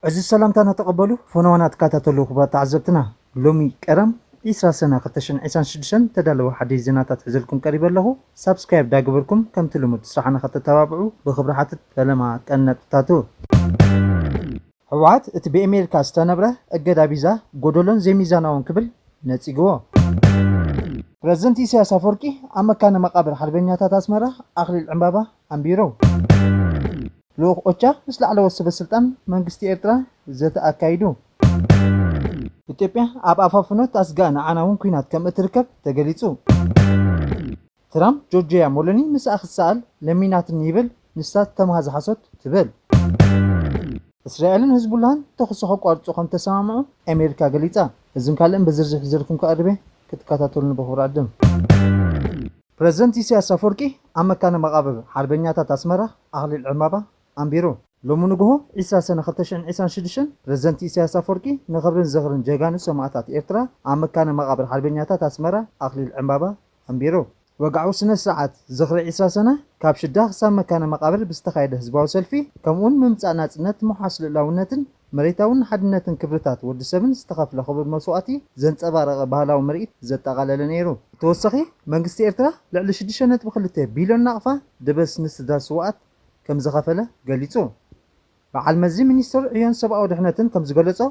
እዚ ሰላምታና ተቐበሉ። ፈነዋና ትከታተሉ ክቡራት ተዓዘብትና፣ ሎሚ ቀረም ዒስራ ሰነ ክልተ ሽሕን ዕስራን ሽዱሽተን ተዳለወ ሓደሽ ዜናታት ሒዘልኩም ቀሪበ ኣለኹ። ሳብስክራይብ ዳገበርኩም ከምቲ ልሙድ ስራሕና ከተተባብዑ ብኽብሪ ሓትት። ፈለማ ቀንዲ ነጥብታቱ። ህወሓት እቲ ብኣሜሪካ ዝተነብረ እገዳ ቪዛ ጎደሎን ዘይሚዛናውን ክብል ነጺግዎ። ፕረዚደንት ኢሳያስ ኣፈወርቂ ኣብ መካነ መቓብር ሓርበኛታት ኣስመራ ኣኽሊል ዕምባባ ኣንቢሩ። ልኡኽ ኦቻ ምስ ላዕለዎት ሰበ ስልጣን መንግስቲ ኤርትራ ዘተ ኣካይዱ። ኢትዮጵያ ኣብ ኣፋፍኖት ኣስጋእን ኣዕናውን ኲናት ከም እትርከብ ተገሊጹ። ትራምፕ ጆርጂያ ሞሎኒ ምስኣ ክትሰኣል ለሚናትኒ ይብል፣ ንሳ ተማሃዚ ሓሶት ትብል። እስራኤልን ህዝቡላህን ተኹሲ ከቋርጹ ከም ተሰማምዑ ኣሜሪካ ገሊጻ። እዝን ካልእን ብዝርዝር ሒዘልኩም ክቐርብ እየ፣ ክትከታተሉኒ ብኽብሪ ዕድም። ፕረዚደንት ኢሳያስ ኣፈወርቂ ኣብ መካነ መቓብር ሓርበኛታት ኣስመራ ኣኽሊል ዕምባባ ኣንቢሩ። ሎሚ ንግሆ ዒስራ ሰነ ክልተ ሽሕን ዕስራን ሽዱሽተን ፕረዚደንት ኢሳያስ ኣፈወርቂ ንኽብርን ዝኽርን ጀጋኑ ሰማእታት ኤርትራ ኣብ መካነ መቓብር ሓርበኛታት ኣስመራ ኣኽሊል ዕምባባ ኣንቢሩ። ወግዓዊ ስነ ስርዓት ዝኽሪ ዒስራ ሰነ ካብ ሽዳ ክሳብ መካነ መቓብር ብዝተኻየደ ህዝባዊ ሰልፊ፣ ከምኡውን ምምጻእ ናጽነት፣ ምውሓስ ልኡላውነትን መሬታውን ሓድነትን ክብርታት ወዲ ሰብን ዝተኸፍለ ክቡር መስዋእቲ ዘንጸባረቐ ባህላዊ ምርኢት ዘጠቓለለ ነይሩ። ብተወሳኺ መንግስቲ ኤርትራ ልዕሊ ሽዱሽተ ነጥቢ ክልተ ቢልዮን ናቕፋ ደበስ ንስድራ ስውኣት ከም ዝኸፈለ ገሊጹ። በዓል መዚ ሚኒስትር ዕዮን ሰብኣዊ ድሕነትን ከም ዝገለጾ፣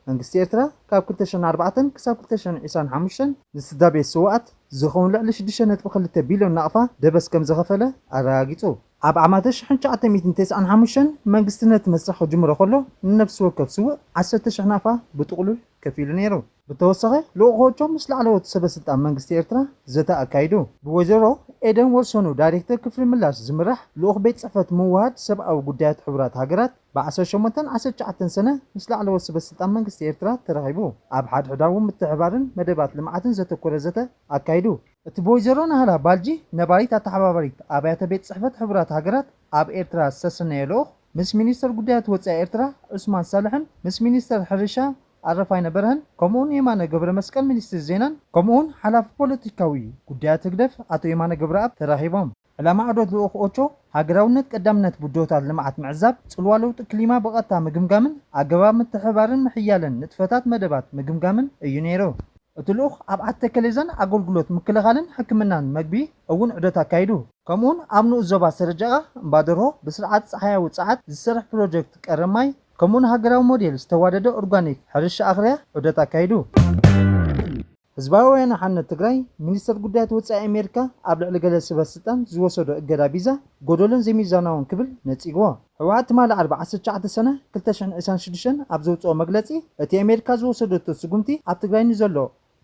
መንግስቲ ኤርትራ ካብ ክልተ ሽሕን ኣርባዕተን ክሳብ ክልተ ሽሕን ዕስራን ሓሙሽተን ንስድራ ቤት ስውኣት ዝኸውን ልዕሊ ሽዱሽተ ነጥቢ ክልተ ቢልዮን ናቕፋ ደበስ ከም ዝኸፈለ ኣረጋጊጹ። ኣብ ዓማተ ሽሕን ትሽዓተ ሚእትን ተስዓን ሓሙሽተን መንግስቲ ነቲ መስርሕ ክጅምሮ ከሎ፣ ንነፍሲ ወከፍ ስውእ ዓሰርተ ሽሕ ናቕፋ ብጥቕሉል ከፊሉ ነይሩ። ብተወሳኺ፣ ልኡኽ ኦቻ ምስ ላዕለዎት ሰበ ስልጣን መንግስቲ ኤርትራ ዘተ ኣካይዱ። ብወይዘሮ ኤደን ወርሰኑ፣ ዳይሬክተር ክፍሊ ምላሽ ዝምራሕ ልኡኽ ቤት ጽሕፈት ምውሃድ ሰብኣዊ ጉዳያት ሕቡራት ሃገራት፣ ብ ዓሰርተ ሸሞንተን ዓሰርተ ትሽዓተን ሰነ ምስ ላዕለዎት ሰበ ስልጣን መንግስቲ ኤርትራ ተራኺቡ፣ ኣብ ሓድሕዳዊ ምትሕብባርን መደባት ልምዓትን ዘተኮረ ዘተ ኣካይዱ። እቲ ብወይዘሮ ናህላ ባልጂ፣ ነባሪት ኣተሓባባሪት ኣብያተ ቤት ጽሕፈት ሕቡራት ሃገራት ኣብ ኤርትራ ዝተሰነየ ልኡኽ፣ ምስ ሚኒስተር ጉዳያት ወጻኢ ኤርትራ ዑስማን ሳልሕን ምስ ሚኒስተር ሕርሻ ኣረፋይነ በርሀን፣ ከምኡውን የማነ ገብረ መስቀል ሚኒስትሪ ዜናን፣ ከምኡውን ሓላፊ ፖለቲካዊ ጉዳያት ህግደፍ ኣቶ የማነ ገብረኣብ ተራኺቦም። ዕላማ ዑደት ልኡኽ ኦቾ፣ ሃገራውነት ቀዳምነት ብድሆታት ልምዓት ምዕዛብ፣ ጽልዋ ለውጢ ክሊማ ብቐጥታ ምግምጋምን ኣገባብ ምትሕብባርን ምሕያልን ንጥፈታት መደባት ምግምጋምን እዩ ነይሩ። እቲ ልኡኽ ኣብ ዓዲ ተከሌዛን ኣገልግሎት ምክልኻልን ሕክምናን መግቢ እውን ዑደት ኣካይዱ። ከምኡውን ኣብ ንኡስ ዞባ ሰረጀቓ እምባደርሆ ብስርዓት ጸሓያዊ ጸዓት ዝሰርሕ ፕሮጀክት ቀረብ ማይ፣ ከምኡውን ሃገራዊ ሞዴል ዝተዋደደ ኦርጋኒክ ሕርሻ ኣኽርያ ዑደት ኣካይዱ። ህዝባዊ ወያነ ሓርነት ትግራይ፣ ሚኒስተር ጉዳያት ወጻኢ ኣሜሪካ ኣብ ልዕሊ ገለ ሰበ ስልጣን ዝወሰዶ እገዳ ቪዛ ጎደሎን ዘይሚዛናውን ክብል ነጺግዎ። ህወሓት ትማሊ ዓርቢ ዓሰርተ ትሽዓተ ሰነ ክልተ ሽሕን ዕስራን ሽዱሽተን ኣብ ዘውጽኦ መግለጺ፣ እቲ ኣሜሪካ ዝወሰደቶ ስጉምቲ ኣብ ትግራይ ንዘሎ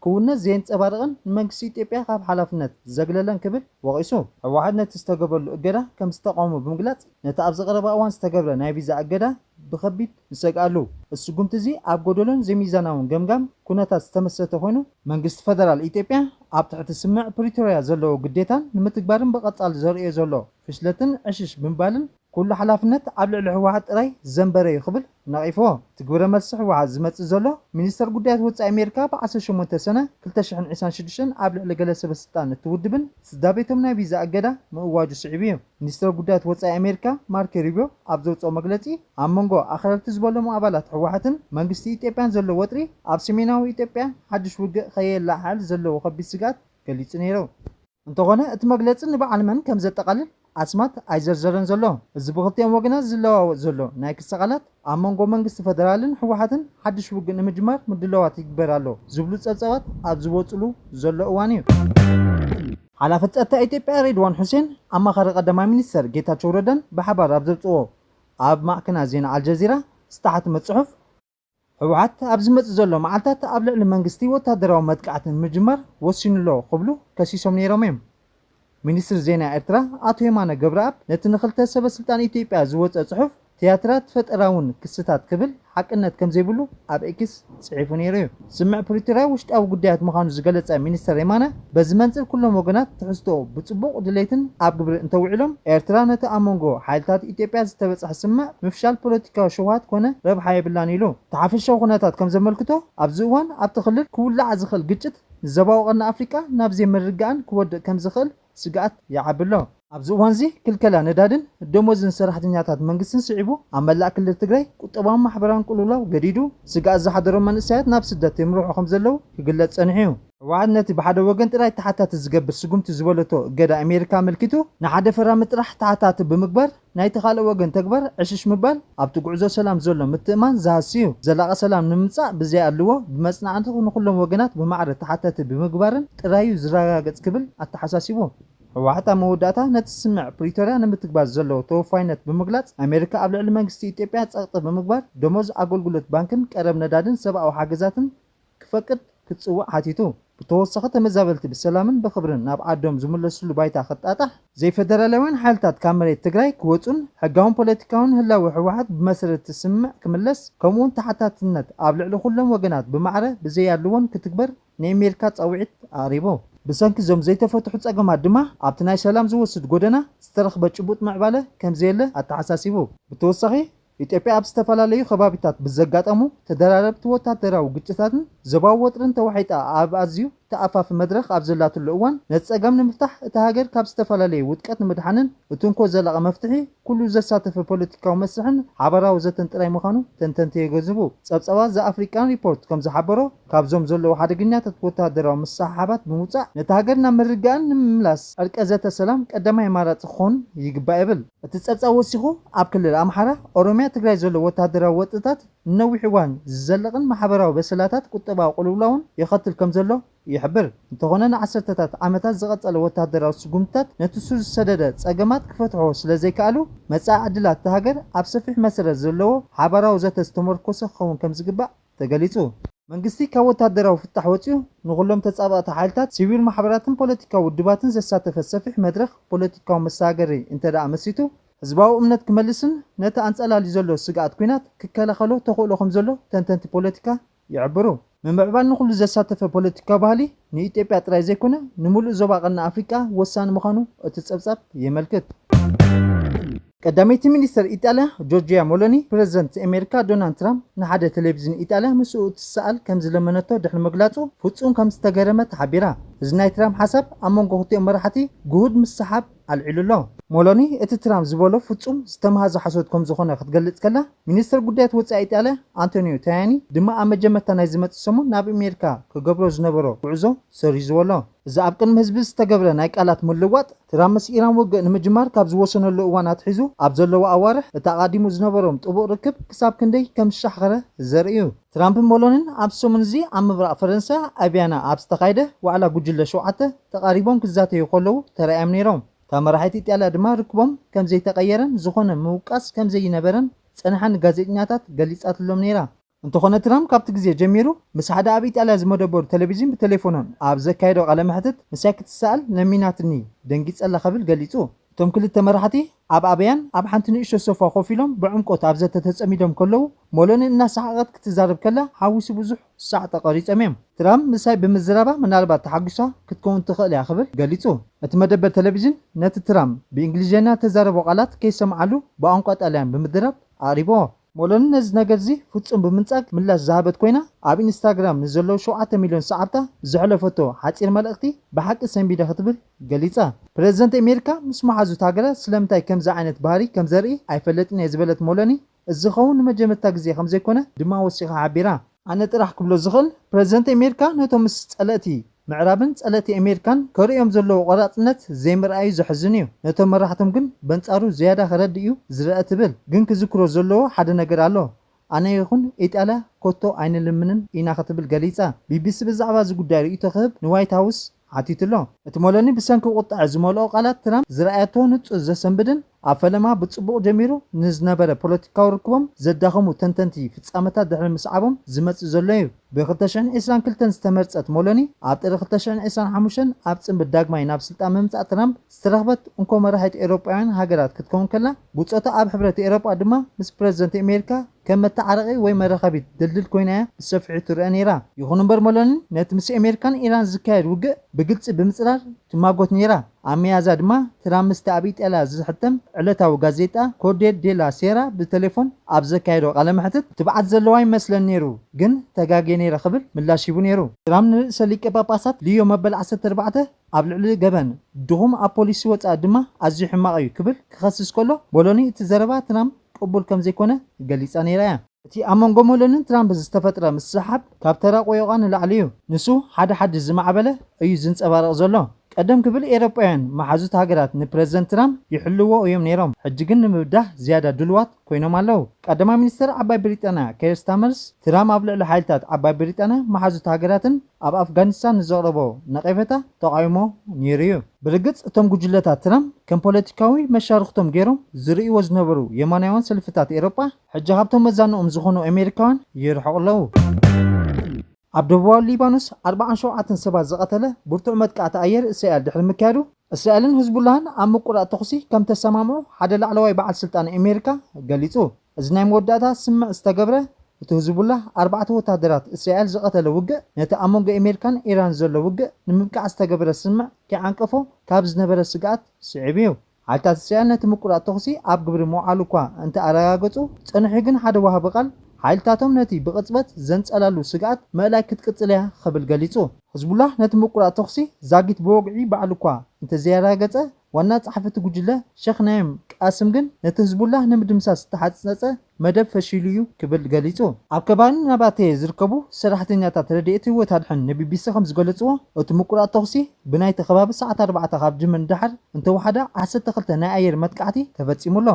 ክውንነት ዘየንጸባርቕን ንመንግስቲ ኢትዮጵያ ካብ ሓላፍነት ዘግለለን ክብል ወቒሱ። ህወሓት ነቲ ዝተገበረሉ እገዳ ከም ዝተቃወሞ ብምግላጽ፣ ነቲ ኣብዚ ቀረባ እዋን ዝተገብረ ናይ ቪዛ እገዳ ብኸቢድ ንሰግኣሉ። እቲ ስጉምቲ እዚ ኣብ ጎደሎን ዘይሚዛናውን ገምጋም ኩነታት ዝተመስረተ ኮይኑ፣ መንግስቲ ፈደራል ኢትዮጵያ ኣብ ትሕቲ ስምምዕ ፕሪቶርያ ዘለዎ ግዴታን ንምትግባርን ብቐጻሊ ዘርእዮ ዘሎ ፍሽለትን ዕሽሽ ብምባልን፣ ኩሉ ሓላፍነት ኣብ ልዕሊ ህወሓት ጥራይ ዘንበረ እዩ ክብል ነቒፍዎ። እቲ ግብረ መልሲ ህወሓት ዝመጽእ ዘሎ፣ ሚኒስተር ጉዳያት ወጻኢ ኣሜሪካ ብ ዓሰርተ ሸሞንተ ሰነ ክልተ ሽሕን ዕስራን ሽዱሽተን ኣብ ልዕሊ ገለ ሰበ ስልጣን እቲ ውድብን ስድራ ቤቶም ናይ ቪዛ እገዳ ምእዋጁ ስዒቡ እዩ። ሚኒስተር ጉዳያት ወጻኢ ኣሜሪካ ማርኮ ሩቢዮ ኣብ ዘውጽኦ መግለጺ፣ ኣብ መንጎ ኣኽረርቲ ዝበሎም ኣባላት ህወሓትን መንግስቲ ኢትዮጵያን ዘሎ ወጥሪ፣ ኣብ ሰሜናዊ ኢትዮጵያ ሓድሽ ውግእ ከየለዓዕል ዘለዎ ከቢድ ስግኣት ገሊጹ ነይሩ። እንተኾነ፣ እቲ መግለጺ ንበዓል መን ከም ዘጠቓልል ኣስማት ኣይዘርዘረን ዘሎ። እዚ ብኽልቲኦም ወገናት ዝለዋወጥ ዘሎ ናይ ክሲ ቃላት፣ ኣብ መንጎ መንግስቲ ፈደራልን ህወሓትን ሓድሽ ውግእ ንምጅማር ምድላዋት ይግበር ኣሎ ዝብሉ ጸብጻባት ኣብ ዝወጽሉ ዘሎ እዋን እዩ። ሓላፊ ጸጥታ ኢትዮጵያ ሬድዋን ሑሴን፣ ኣማኻሪ ቀዳማይ ሚኒስተር ጌታቸው ረዳን ብሓባር ኣብ ዘውጽዎ ኣብ ማዕከናት ዜና ኣልጀዚራ ዝተሓትመ ጽሑፍ፣ ህወሓት ኣብ ዝመጽእ ዘሎ መዓልታት ኣብ ልዕሊ መንግስቲ ወታደራዊ መጥቃዕቲ ንምጅማር ወሲኑ ኣሎ ክብሉ ከሲሶም ነይሮም እዮም። ሚኒስትሪ ዜና ኤርትራ ኣቶ የማነ ገብረኣብ ነቲ ንክልተ ሰበ ስልጣን ኢትዮጵያ ዝወጸ ጽሑፍ ትያትራት ፈጠራውን ክስታት ክብል ሓቅነት ከም ዘይብሉ ኣብ ኤክስ ጽሒፉ ነይሩ እዩ። ስምምዕ ፕሪቶርያ ውሽጣዊ ጉዳያት ምዃኑ ዝገለጸ ሚኒስተር የማነ፣ በዚ መንጽር ኩሎም ወገናት ትሕዝቶኡ ብጽቡቕ ድሌትን ኣብ ግብሪ እንተውዒሎም፣ ኤርትራ ነቲ ኣብ መንጎ ሓይልታት ኢትዮጵያ ዝተበጽሐ ስምምዕ ምፍሻል ፖለቲካዊ ሸውሃት ኮነ ረብሓ የብላን ኢሉ። እቲ ሓፈሻዊ ኩነታት ከም ዘመልክቶ፣ ኣብዚ እዋን ኣብቲ ክልል ክውላዕ ዝኽእል ግጭት ንዞባዊ ቀርኒ ኣፍሪቃ ናብ ዘይምርግጋእን ክወድቕ ከም ዝኽእል ስግኣት ይዓቢ ኣሎ። ኣብዚ እዋንዚ ክልከላ ነዳድን ደሞዝን ሰራሕተኛታት መንግስትን ስዒቡ ኣብ መላእ ክልል ትግራይ ቁጠባውን ማሕበራውን ቅልውላው ገዲዱ ስግኣት ዝሓደሮም መንእሰያት ናብ ስደት የምርሑ ከም ዘለዉ ክግለጽ ጸኒሑ እዩ። ህወሓት ነቲ ብሓደ ወገን ጥራይ ተሓታቲ ዝገብር ስጉምቲ ዝበለቶ እገዳ ኣሜሪካ ኣመልኪቱ ንሓደ ፈራሚ ጥራሕ ተሓታቲ ብምግባር ናይቲ ካልእ ወገን ተግባር ዕሽሽ ምባል ኣብቲ ጉዕዞ ሰላም ዘሎ ምትእማን ዝሃሲ እዩ። ዘላቒ ሰላም ንምምጻእ ብዘይ ኣድልዎ ብመጽናዕቲ ንኹሎም ወገናት ብማዕረ ተሓታቲ ብምግባርን ጥራይ እዩ ዝረጋገጽ ክብል ኣተሓሳሲቡ። ህወሓት ኣብ መወዳእታ ነቲ ስምምዕ ፕሪቶርያ ንምትግባር ዘለዎ ተወፋይነት ብምግላጽ ኣሜሪካ ኣብ ልዕሊ መንግስቲ ኢትዮጵያ ጸቕጢ ብምግባር ደሞዝ ኣገልግሎት ባንክን ቀረብ ነዳድን ሰብኣዊ ሓገዛትን ክፈቅድ ክትጽውዕ ሓቲቱ። ብተወሳኺ ተመዛበልቲ ብሰላምን ብኽብርን ናብ ዓዶም ዝምለስሉ ባይታ ክጣጣሕ፣ ዘይፈደራላውያን ሓይልታት ካብ መሬት ትግራይ ክወጹን ሕጋውን ፖለቲካውን ህላወ ህወሓት ብመሰረት እቲ ስምምዕ ክምለስ ከምኡውን ተሓታትነት ኣብ ልዕሊ ኩሎም ወገናት ብማዕረ ብዘይ ኣድልዎን ክትግበር ንኣሜሪካ ጻውዒት ኣቕሪቡ። ብሰንኪ እዞም ዘይተፈትሑ ጸገማት ድማ ኣብቲ ናይ ሰላም ዝወስድ ጎደና ዝተረኽበ ጭቡጥ ምዕባለ ከምዘየለ ኣተሓሳሲቡ። ብተወሳኺ ኢትዮጵያ ኣብ ዝተፈላለዩ ከባቢታት ብዘጋጠሙ ተደራረብቲ ወታደራዊ ግጭታትን ዞባዊ ወጥርን ተዋሒጣ ኣብ ኣዝዩ ተኣፋፊ መድረኽ ኣብ ዘላትሉ እዋን ነቲ ጸገም ንምፍታሕ እታ ሃገር ካብ ዝተፈላለዩ ውድቀት ንምድሓንን እቲ እንኮ ዘላቒ መፍትሒ ኩሉ ዘሳተፈ ፖለቲካዊ መስርሕን ሓባራዊ ዘተን ጥራይ ምዃኑ ተንተንቲ የገንዝቡ። ጸብጻባት ዘ ኣፍሪቃን ሪፖርት ከም ዝሓበሮ ካብዞም ዘለዉ ሓደገኛታት ወታደራዊ ምስሕሓባት ብምውጻእ ነታ ሃገር ናብ ምርግጋእን ንምምላስ ዕርቀ ዘተ ሰላም ቀዳማይ ኣማራጺ ክኾን ይግባእ ይብል። እቲ ጸብጻብ ወሲኹ ኣብ ክልል ኣምሓራ፣ ኦሮሚያ፣ ትግራይ ዘሎ ወታደራዊ ወጥታት ንነዊሕ እዋን ዝዘልቕን ማሕበራዊ በሰላታት ቁጠባዊ ቅልውላውን የኸትል ከም ዘሎ ይሕብር። እንተኾነ ንዓሰርተታት ዓመታት ዝቐጸለ ወታደራዊ ስጉምትታት ነቲ ሱር ዝሰደደ ጸገማት ክፈትሖ ስለ ዘይከኣሉ መጻኢ ዕድላት እታ ሃገር ኣብ ሰፊሕ መሰረት ዘለዎ ሓባራዊ ዘተ ዝተመርኮሰ ክኸውን ከም ዝግባእ ተገሊጹ። መንግስቲ ካብ ወታደራዊ ፍታሕ ወጺኡ ንኹሎም ተጻባእቲ ሓይልታት፣ ሲቪል ማሕበራትን ፖለቲካዊ ውድባትን ዘሳተፈ ሰፊሕ መድረኽ ፖለቲካዊ መሰጋገሪ እንተ ደኣ መሲቱ ህዝባዊ እምነት ክመልስን ነቲ ኣንጸላልዩ ዘሎ ስግኣት ኲናት ክከላኸሎ ተኽእሎ ከም ዘሎ ተንተንቲ ፖለቲካ ይሕብሩ። ምምዕባል ንኹሉ ዘሳተፈ ፖለቲካዊ ባህሊ ንኢትዮጵያ ጥራይ ዘይኮነ ንምሉእ ዞባ ቀርኒ ኣፍሪቃ ወሳኒ ምዃኑ እቲ ጸብጻብ የመልክት። ቀዳመይቲ ሚኒስተር ኢጣልያ ጆርጂያ ሞሎኒ ፕረዚደንት ኣሜሪካ ዶናልድ ትራምፕ ንሓደ ቴሌቪዝን ኢጣልያ ምስኡ እትሰኣል ከም ዝለመነቶ ድሕሪ ምግላጹ ፍጹም ከም ዝተገረመ ተሓቢራ። እዚ ናይ ትራምፕ ሓሳብ ኣብ መንጎ ክልቲኦም መራሕቲ ግሁድ ምስሓብ ኣልዒሉ ኣሎ። ሞሎኒ እቲ ትራምፕ ዝበሎ ፍጹም ዝተመሃዘ ሓሶት ከም ዝኾነ ክትገልጽ ከላ፣ ሚኒስተር ጉዳያት ወጻኢ ኢጣልያ ኣንቶኒዮ ታያኒ ድማ ኣብ መጀመርታ ናይ ዝመጽእ ሰሙን ናብ ኣሜሪካ ክገብሮ ዝነበሮ ጉዕዞ ሰሪዝዎ ኣሎ። እዚ ኣብ ቅድሚ ህዝቢ ዝተገብረ ናይ ቃላት ምልውዋጥ ትራምፕ ምስ ኢራን ውግእ ንምጅማር ካብ ዝወሰነሉ እዋን ኣትሒዙ ኣብ ዘለዎ ኣዋርሕ እቲ ኣቓዲሙ ዝነበሮም ጥቡቕ ርክብ ክሳብ ክንደይ ከም ዝሻሕኸረ ዘርኢ እዩ። ትራምፕን ሞሎንን ኣብ ሰሙን እዚ ኣብ ምብራቕ ፈረንሳ ኣቪያና ኣብ ዝተኻየደ ዋዕላ ጉጅለ ሸውዓተ ተቓሪቦም ክዛተዩ ከለዉ ተራእዮም ነይሮም። እታ መራሒት ኢጣልያ ድማ ርክቦም ከም ዘይተቐየረን ዝኾነ ምውቃስ ከም ዘይነበረን ጸኒሓ ንጋዜጠኛታት ገሊጻትሎም ነይራ። እንተኾነ ትራምፕ ካብቲ ግዜ ጀሚሩ ምስ ሓደ ኣብ ኢጣልያ ዝመደበሩ ቴሌቪዥን ብቴሌፎኖን ኣብ ዘካየዶ ቃለ መሕትት ምሳይ ክትሰኣል ለሚናትኒ፣ ደንጊጸላ ክብል ገሊጹ። እቶም ክልተ መራሕቲ ኣብ ኣበያን ኣብ ሓንቲ ንእሽቶ ሶፋ ኮፍ ኢሎም ብዕምቆት ኣብ ዘተ ተጸሚዶም ከለዉ ሞሎኒ እናሰሓቐት ክትዛረብ ከላ ሓዊሱ ብዙሕ ሳዕ ተቐሪጾም እዮም። ትራምፕ ምሳይ ብምዝራባ ምናልባት ተሓጒሳ ክትከውን ትኽእል እያ ክብል ገሊጹ። እቲ መደበር ቴሌቪዥን ነቲ ትራምፕ ብእንግሊዝኛ ተዛረቦ ቃላት ከይሰምዓሉ ብቋንቋ ጣልያን ብምድራብ ኣቕሪብዎ። ሞሎኒ ነዚ ነገር እዚ ፍጹም ብምንጻግ ምላሽ ዝሃበት ኮይና፣ ኣብ ኢንስታግራም ንዘለዉ ሸውዓተ ሚልዮን ሰዓብታ ብዘሕለፈቶ ሓጺር መልእኽቲ ብሓቂ ሰንቢደ ክትብል ገሊጻ። ፕረዚደንት ኣሜሪካ ምስ መሓዙት ሃገራት ስለምንታይ ከምዚ ዓይነት ባህሪ ከም ዘርኢ ኣይፈልጥን እየ ዝበለት ሞሎኒ፣ እዚ ዝኸውን ንመጀመርታ ግዜ ከም ዘይኮነ ድማ ወሲኻ ሓቢራ። ኣነ ጥራሕ ክብሎ ዝኽእል፣ ፕረዚደንት ኣሜሪካ ነቶም ምስ ጸለእቲ ምዕራብን ጸለእቲ ኣሜሪካን ከርእዮም ዘለዎ ቆራጽነት ዘይምርኣዩ ዘሕዝን እዩ። ነቶም መራሕቶም ግን በንጻሩ ዝያዳ ከረድእ እዩ ዝረአ ትብል። ግን ክዝክሮ ዘለዎ ሓደ ነገር ኣሎ። ኣነ ይኹን ኢጣልያ ኮቶ ኣይንልምንን ኢና ክትብል ገሊጻ። ቢቢሲ ብዛዕባ እዚ ጉዳይ ርእይቶ ክህብ ንዋይት ሃውስ ሓቲቱ ኣሎ። እቲ ሞሎኒ ብሰንኪ ቁጥዐ ዝመልኦ ቃላት ትራምፕ ዝረኣየቶ ንጹር ዘሰንብድን ኣብ ፈለማ ብጽቡቕ ጀሚሩ ንዝነበረ ፖለቲካዊ ርክቦም ዘዳኸሙ ተንተንቲ ፍጻመታት ድሕሪ ምስዓቦም ዝመጽእ ዘሎ እዩ። ብ ክልተ ሽሕን ዕስራን ክልተን ዝተመርጸት ሞሎኒ ኣብ ጥሪ ክልተ ሽሕን ዕስራን ሓሙሽተን ኣብ ጽንብል ዳግማይ ናብ ስልጣን ምምጻእ ትራምፕ ዝተረኽበት እንኮ መራሒት ኤውሮጳውያን ሃገራት ክትከውን ከላ ብጾታ ኣብ ሕብረት ኤውሮጳ ድማ ምስ ፕረዚደንት ኣሜሪካ ከም መተዓረቒ ወይ መራኸቢት ድልድል ኮይና እያ ብሰፊሑ ትረአ ነይራ። ይኹን እምበር መሎኒ ነቲ ምስ ኣሜሪካን ኢራን ዝካየድ ውግእ ብግልጺ ብምጽራር ትማጎት ነይራ። ኣብ መያዛ ድማ ትራምፕ ምስቲ ኣብ ኢጣልያ ዝሕተም ዕለታዊ ጋዜጣ ኮርዲየር ዴላ ሴራ ብቴሌፎን ኣብ ዘካየዶ ቃለ መሕትት ትብዓት ዘለዋ ይመስለኒ ነይሩ፣ ግን ተጋግየ ነይረ ክብል ምላሽ ሂቡ ነይሩ። ትራምፕ ንርእሰ ሊቀ ጳጳሳት ሊዮ መበል ዓሰርተ ኣርባዕተ ኣብ ልዕሊ ገበን ድኹም ኣብ ፖሊሲ ወጻኢ ድማ ኣዝዩ ሕማቕ እዩ ክብል ክኸስስ ከሎ፣ ቦሎኒ እቲ ዘረባ ትራምፕ ቅቡል ከም ዘይኮነ ገሊጻ ነይራ እያ። እቲ ኣብ መንጎ ሞሎንን ትራምፕ ዝተፈጥረ ምስሕሓብ ካብ ተራ ቆዮቓ ንላዕሊ እዩ። ንሱ ሓደ ሓዲ ዝማዕበለ እዩ ዝንጸባረቕ ዘሎ። ቀደም ክብል ኤውሮጳውያን መሓዙት ሃገራት ንፕረዚደንት ትራምፕ ይሕልዎ እዮም ነይሮም። ሕጂ ግን ንምብዳህ ዝያዳ ድልዋት ኮይኖም ኣለዉ። ቀዳማይ ሚኒስተር ዓባይ ብሪጣንያ ኬር ስታመርስ፣ ትራምፕ ኣብ ልዕሊ ሓይልታት ዓባይ ብሪጣንያ መሓዙት ሃገራትን ኣብ ኣፍጋኒስታን ንዘቕረቦ ነቐፌታ ተቓዊሞ ነይሩ እዩ። ብርግጽ እቶም ጉጅለታት ትራምፕ ከም ፖለቲካዊ መሻርኽቶም ገይሮም ዝርእይዎ ዝነበሩ የማናውያን ሰልፍታት ኤውሮጳ ሕጂ ካብቶም መዛንኦም ዝኾኑ ኣሜሪካውያን ይርሕቑ ኣለዉ። ኣብ ደቡባዊ ሊባኖስ ኣርባዓን ሸውዓተን ሰባት ዝቐተለ ብርቱዕ መጥቃዕቲ ኣየር እስራኤል ድሕሪ ምክያዱ፣ እስራኤልን ህዝቡላህን ኣብ ምቁራጥ ተኹሲ ከም ተሰማምዑ ሓደ ላዕለዋይ በዓል ስልጣን ኣሜሪካ ገሊጹ። እዚ ናይ መወዳእታ ስምምዕ ዝተገብረ፣ እቲ ህዝቡላህ ኣርባዕተ ወታደራት እስራኤል ዝቐተለ ውግእ ነቲ ኣብ መንጎ ኣሜሪካን ኢራን ዘሎ ውግእ ንምብቃዕ ዝተገብረ ስምምዕ ከይዓንቀፎ ካብ ዝነበረ ስግኣት ስዒቡ እዩ። ሓይልታት እስራኤል ነቲ ምቁራጥ ተኹሲ ኣብ ግብሪ ምውዓሉ እኳ እንተኣረጋገጹ፣ ጸኒሑ ግን ሓደ ወሃቢ ቃል ሓይልታቶም ነቲ ብቕጽበት ዘንጸላሉ ስግኣት ምእላይ ክትቅጽል እያ ክብል ገሊጹ። ህዝቡላህ ነቲ ምቁራጥ ተኹሲ ዛጊት ብወግዒ ባዕሉ እኳ እንተዘየረጋገጸ፣ ዋና ጸሓፊ እቲ ጉጅለ ሸኽ ናይም ቃስም ግን ነቲ ህዝቡላህ ንምድምሳስ ዝተሓጸጸ መደብ ፈሺሉ እዩ ክብል ገሊጹ። ኣብ ከባቢ ናባቴ ዝርከቡ ሰራሕተኛታት ረድኤት ህይወት ኣድሕን ንቢቢሲ ከም ዝገለጽዎ፣ እቲ ምቁራጥ ተኹሲ ብናይቲ ከባቢ ሰዓት ኣርባዕተ ካብ ጅምር ንደሓር እንተወሓደ ዓሰርተ ክልተ ናይ ኣየር መጥቃዕቲ ተፈጺሙ ኣሎ።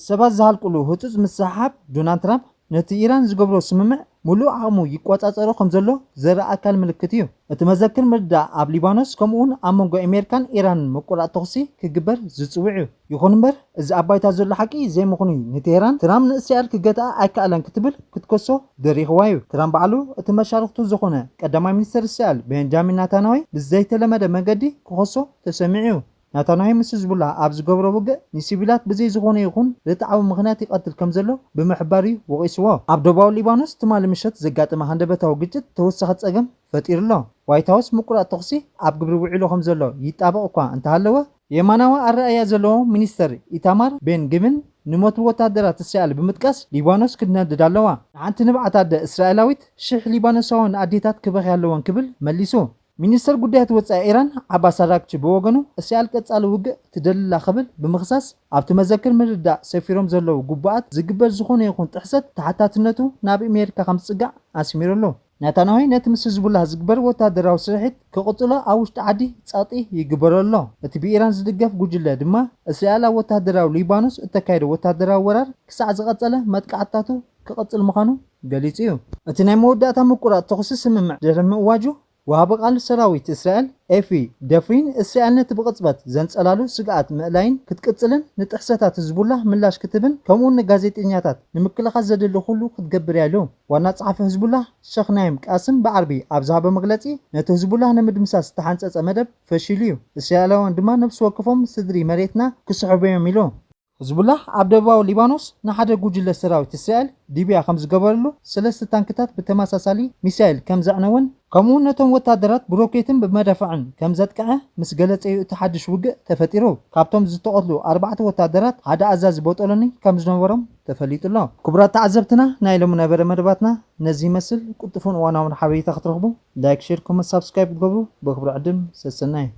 ሰባት ዝሃልቁሉ ህጹጽ ምስሕሓብ ዶናልድ ትራምፕ ነቲ ኢራን ዝገብሮ ስምምዕ ምሉእ ዓቕሙ ይቆጻጸሮ ከም ዘሎ ዘርኢ ኣካል ምልክት እዩ። እቲ መዘክር ምርዳእ ኣብ ሊባኖስ ከምኡውን ኣብ መንጎ ኣሜሪካን ኢራንን ምቁራጥ ተኹሲ ክግበር ዝጽውዕ እዩ። ይኹን እምበር፣ እዚ ኣብ ባይታ ዘሎ ሓቂ ዘይምዃኑ እዩ ንቴህራን ትራምፕ ንእስራኤል ክገትኣ ኣይከኣለን ክትብል ክትከሶ ደሪኽዋ እዩ። ትራምፕ ባዕሉ እቲ መሻርኽቱ ዝኾነ ቀዳማይ ሚኒስተር እስራኤል ቤንጃሚን ናታንያሁ ብዘይተለመደ መገዲ ክኸሶ ተሰሚዑ እዩ። ናታንያሁ ምስ ህዝቡላህ ኣብ ዝገብሮ ውግእ ንሲቪላት ብዘይ ዝኾነ ይኹን ርትዓዊ ምኽንያት ይቐትል ከም ዘሎ ብምሕባር እዩ ወቒስዎ። ኣብ ደቡባዊ ሊባኖስ ትማሊ ምሸት ዘጋጠመ ሃንደበታዊ ግጭት ተወሳኺ ጸገም ፈጢሩ ኣሎ። ዋይት ሃውስ ምቁራጥ ተኹሲ ኣብ ግብሪ ውዒሉ ከም ዘሎ ይጣበቕ እኳ እንተሃለወ፣ የማናዊ ኣረኣእያ ዘለዎ ሚኒስተር ኢታማር ቤን ግቪር ንሞት ወታደራት እስራኤል ብምጥቃስ፣ ሊባኖስ ክትነድድ ኣለዋ፣ ንሓንቲ ንብዓት ኣደ እስራኤላዊት ሽሕ ሊባኖሳውያን ኣዴታት ክበኽያ ኣለወን ክብል መሊሱ። ሚኒስተር ጉዳያት ወጻኢ ኢራን ዓባስ ኣራግቺ ብወገኑ፣ እስራኤል ቀጻሊ ውግእ ትደሊ ኣላ ክብል ብምኽሳስ፣ ኣብቲ መዘክር ምርዳእ ሰፊሮም ዘለዉ ግቡኣት ዝግበር ዝኾነ ይኹን ጥሕሰት ተሓታትነቱ ናብ ኣሜሪካ ከም ዝጽጋዕ ኣስሚሩ ኣሎ። ናታንያሁ ነቲ ምስ ህዝቡላህ ዝግበር ወታደራዊ ስርሒት ክቕጽሎ ኣብ ውሽጢ ዓዲ ጸቕጢ ይግበሮ ኣሎ። እቲ ብኢራን ዝድገፍ ጉጅለ ድማ እስራኤል ኣብ ወታደራዊ ሊባኖስ እተካየዶ ወታደራዊ ወራር ክሳዕ ዝቐጸለ መጥቃዕትታቱ ክቕጽል ምዃኑ ገሊጹ እዩ። እቲ ናይ መወዳእታ ምቁራጽ ተኹሲ ስምምዕ ድሕሪ ምእዋጁ፣ ወሃቢ ቃል ሰራዊት እስራኤል ኤፊ ደፍሪን እስራኤል ነቲ ብቕጽበት ዘንጸላሉ ስግኣት ምእላይን ክትቅጽልን ንጥሕሰታት ህዝቡላህ ምላሽ ክትህብን ከምኡውን ንጋዜጠኛታት ንምክልኻል ዘድሊ ኩሉ ክትገብር እያ ኢሉ። ዋና ጸሓፊ ህዝቡላህ ሸኽ ናይም ቃስም ብዓርቢ ኣብ ዝሃቦ መግለጺ፣ ነቲ ህዝቡላህ ንምድምሳስ ዝተሓንጸጸ መደብ ፈሺሉ እዩ። እስራኤላውያን ድማ ነብሲ ወከፎም ስድሪ መሬትና ክስሕቡ እዮም ኢሉ። ህዝቡላህ ኣብ ደቡባዊ ሊባኖስ ንሓደ ጉጅለ ሰራዊት እስራኤል ድብያ ከም ዝገበረሉ፣ ሰለስተ ታንክታት ብተመሳሳሊ ሚሳይል ከም ዘዕነወን፣ ከምኡ ነቶም ወታደራት ብሮኬትን ብመዳፍዕን ከም ዘጥቅዐ ምስ ገለጸ እዩ እቲ ሓድሽ ውግእ ተፈጢሩ። ካብቶም ዝተቐትሉ ኣርባዕተ ወታደራት ሓደ ኣዛዚ ቦጦሎኒ ከም ዝነበሮም ተፈሊጡ ኣሎ። ክቡራት ተዓዘብትና፣ ናይ ሎሚ ነበረ መደባትና ነዚ ይመስል። ቅልጡፍን እዋናውን ሓበሬታ ክትረኽቡ ላይክ፣ ሼር፣ ኮመንት፣ ሳብስክራይብ ክትገብሩ ብክብሪ ዕድም ሰሰናይ።